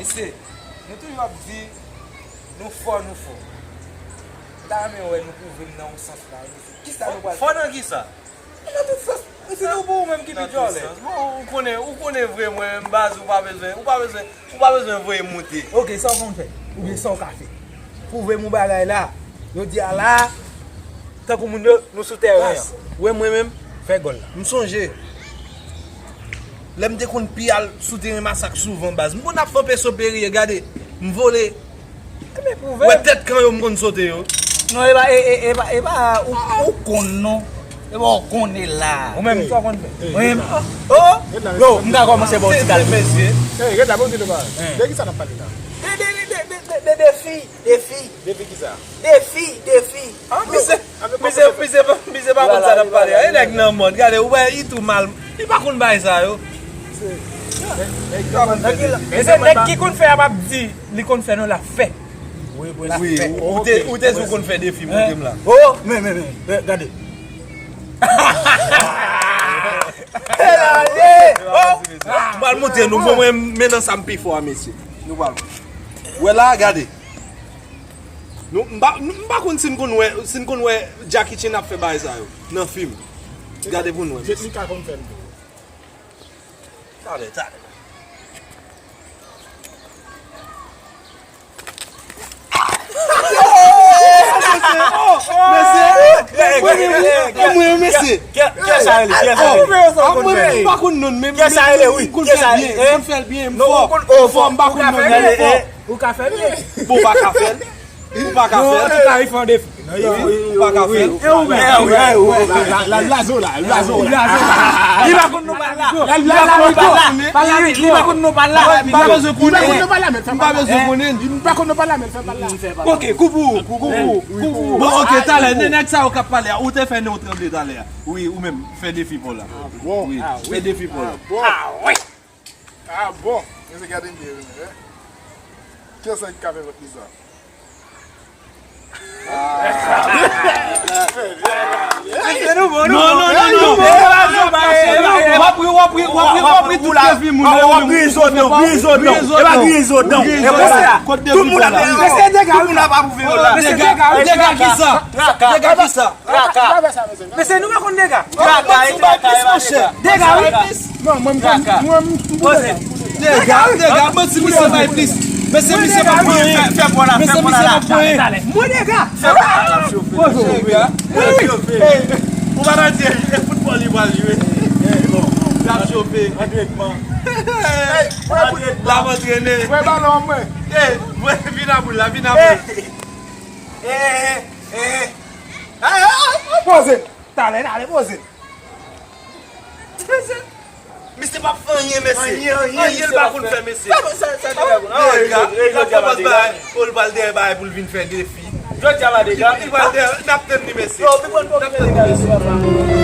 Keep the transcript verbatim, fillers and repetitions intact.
Se, nou toujou ap di, nou fò, nou fò. M ta renmen wè nou pwouve m nan yon sans la, wi, mesye. Kisa nou pral fè? Fò nan kisa? Nan tout sans. Mesye, nou pou ou menm ki pi djòlè. Bon, ou konnen, ou konnen vre, mwen menm, baz, ou pa bezwen, ou pa bezwen, ou pa bezwen voye m moute. Ok, sa w konn fè? Oubyen sa w ka fè? Pwouve m yon bagay la. Jodi a la, tankou moun yo, nou sou tèren an. Ou wè mwen menm, fè gòl la. M sonje, lè m te konn pi al sou teren Masak souvan, baz. M konn ap fè peso perye, gade. M vole. Ebyen, pwouve. Wè tèt kan yo m konn sote yo. Non, e pa, e, e, e pa, e pa, ou, ou konn non. E pa ou konnen la. Ou menm, sa w konn fè? Mwen menm, oh, yo, m ka kòmanse ba w ti kalkil. Mesye. Ey, red la, bon, di nou ba. De ki sa n ap pale la? De, de, de, de, de, de, de fi, de fi. De fi ki sa? De fi, de fi. Ah, misye, misye, misye, misye pa konn sa n ap pale a. E nèg nan mòd, gade, ou wè, li tou mal. Li pa konn bagay sa yo. Mesye, nèg ki konn fè a p ap di li konn fè non, l ap fè. Wi, ou te, ou te di w konn fè defi, montre m la. Oh, men, men, men, men, gade. M pral montre nou, bon, mwen, men nan sa m pi fò a, mesye. Nou pral wè la, gade. Nou, m pa, m pa konn si n konn wè, si n konn wè Jackie Chan ap fè bagay sa yo nan fim. Gade pou n wè. Jet Li ka konn fè l tou. Talè, talè. Mesye, mesye, mesye. Kiyès sa rele? Kiyès sa rele? Mwen menm, m pa konn non l, men m konn fè l byen, m konn fè l byen, m fò. M fò, m pa konn non l, men m fò. Ou ka fè l? Bon, ou pa ka fè l. Ou pa ka fè l. An tou ka, li fè yon defi. Ou pa ka fè l. E ou menm? Li pa konn non pa la. Li pa konn non pa la. Li pa konn non pa la. Li pa konn non pa la. Li pa bezwen konnen. Li pa konn non pa la, men fè pa la. Li pa konn non pa la, men fè pa la. Ok, kou pou ou. Kou pou ou. Bon, ok, talè, nèg sa yo k ap pale a, ou te fè non w tranble talè a. Wi, ou menm, fè defi pa w la. Wi, fè defi pa w la. Ah bon. Ah bon. Mesye, gade m byen, wi, men. Kiyès ki ka fè vant li sa? Non, non, non, non. W ap ri, w ap ri, w ap ri, w ap ri tout defi moun yo. W ap griye zòt non, griye zòt non. E pa griye zòt non. E konsa. Tout moun ap, tout moun ap apwouve yo la. Dega, dega kisa? Dega kisa? Traka. Mesye, nou pa konn dega. Traka, e traka, e pa dega. Dega, wi. Non, mwen, mwen, mwen, mwen, dega, dega, manti, misye bay plis. Mesye, misye pa pran anyen. Mesye, misye pa pran anyen. Mwen dega. Ou pa nan di, e foutbòl li pral jwe. L ap chofe. Antrenman. L ap antrene. Mwen balon mwen. Vin a boul la, vin a boul. Poze. Talè, talè, poze. Mesye, misye p ap fè anyen, mesye. Anyen, anyen, anyen misye l pa konn fè, mesye. Sa, sa, sa dega konn. Dega, l ap fè pòz bagay, o, l pral dèyè bagay pou l vin fè defi. Jodi a pa dega. Li pral dèyè, n ap tann li, mesye. Yo, pi bon pòz dega, mesye, papa.